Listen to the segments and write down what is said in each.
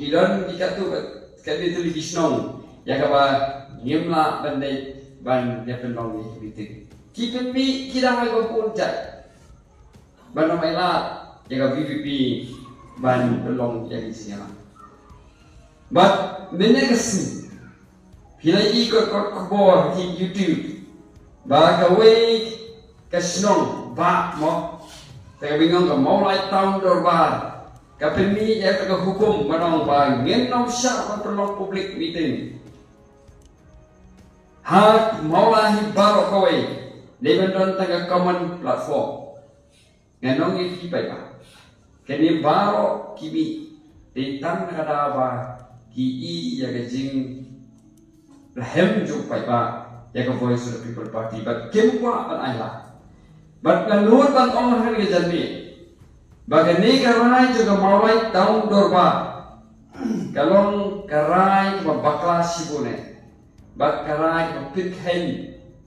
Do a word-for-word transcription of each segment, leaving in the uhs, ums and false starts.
Ki don ki katto katne tylli ki shnong ïa kaba ngim lah ban dei ban ïa pynlong ïa ki meeting. Ki pynmih ki dang ai ba bun jait ban ym ailad ïa ka VPP ban pynlong ïa ki jingïalang. Bad mynne ka sngi phi la ïohi kot kot khubor ha ki YouTube ba kawei ka shnong ba mo, te ka bynta ka Mawlai Town Dorbar, ka pynmih ïa ka hukum ban ong ba ngin ym shah ban pynlong public meeting ha Mawlai hi baroh kawei, dei ban don tang ka common platform. Ngan ong ïa phi paidbah, kine baroh ki mih dei tang na ka daw ba ki i ïa ka jingrhem jong paidbah ïa ka Voice of the People Party, bad kim kwah ban ailad. Bad ngan nud ban ong ha kane ka janmiet ba kane ka rai jong ka Mawlai Town Dorbar ka long ka rai kaba bakla shibun eh, bad ka rai kaba pynkheiñ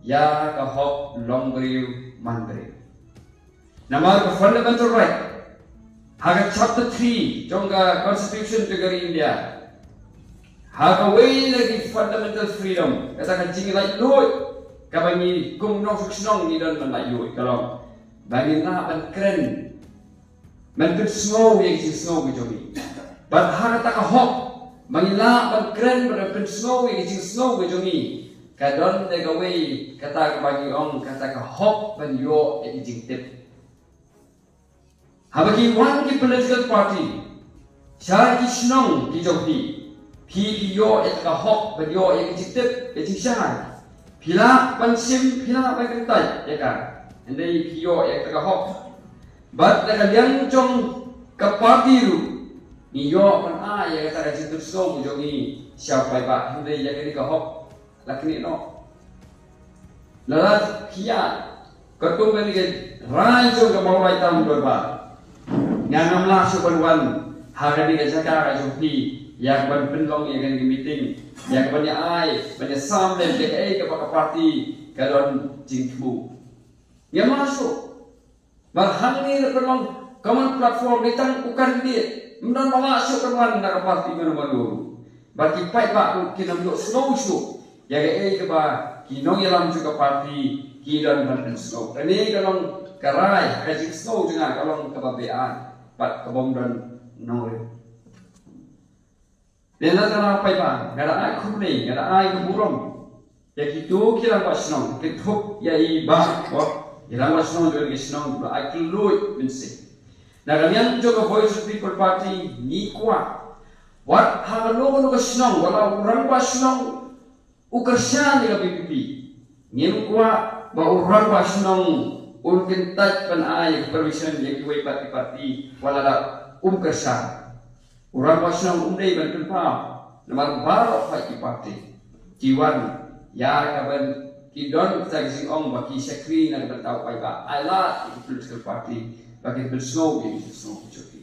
ïa ka hok long briew man briew. Namar ka fundamental right ha ka chapter three jong ka Constitution jong ka ri India, ha kawei na ki fundamental freedom, kata ka jinglaitluid kaba ngi kum nongshong shnong ngi don ban laitluid, ka long ba ngin lah ban kren, ban pynsngew ïa ki jingsngew ki jong ngi. Bad ha kata ka hok ba ngin lah ban kren, ban pynsngew ïa ki jingsngew ki jong ngi, ka don da kawei kata kaba ngi ong kata ka hok ban ïoh ïa ki jingtip. Haba ki wan ki political party sha ki shnong ki jong phi, phi, phi ïoh ïa ka hok ban ïoh ïa ka jingtip, ka jingshai. Phi lah ban shim, phi lah ban kyntait ïa ka, hynrei phi ïoh ïa ka hok. Bad na ka liang jong ka party ruh, ngi ïoh ban ai ïa kata ka jingtip sngewbha jong ngi sha paidbah, hynrei ïa kane ka hok la knieh noh. Lada phi ïa, katkum kane ka rai jong ka Mawlai Town Dorbar, nga ngam lah shuh ban wan ha kane ka jaka ka jong phi ïa ka ban pynlong ïa kane ka meeting, ïa ka ban ïa ai, ban ïa sam lem ïa kaei kaba ka party ka don jingthmu. Ngam lah shuh. Bad hangne la pynlong common platform, dei tang u candidate, ym don ba lah shuh ban wan na ka party mano mano ruh. Bad ki paidbah ruh kin ym ïohsngew shuh ïa kaei kaba ki nongïalam jong ka party ki don ban pynsngew. Kane ka long ka rai, ka jingsngew jong nga ka long kaba beaiñ bad ka bym don nongrim. Lehse nga paidbah, nga da ai khublei, nga da ai ka burom ïa kito ki rangbah shnong, ki thup ïa i bah, wat, i rangbah shnong jong ki shnong ba ai kylluid mynsiem. Na ka liang jong ka Voice of People Party ngi kwah wat ha kano kano ka shnong, wat la u rangbah shnong u kyrshan ïa ka VPP, ngim kwah ba u rangbah shnong un kyntait ban ai ka permission ïa kiwei pat ki party wat la da um kyrshan. U rangbah shnong um dei ban pynpaw, namar baroh pat ki party ki wan ïa ka ban, ki don kita ki jingong ba ki shakri na ka bynta u paidbah, ai lad ïa ki political party ba kin pynsngew ïa ki jingsngew ki jong ki.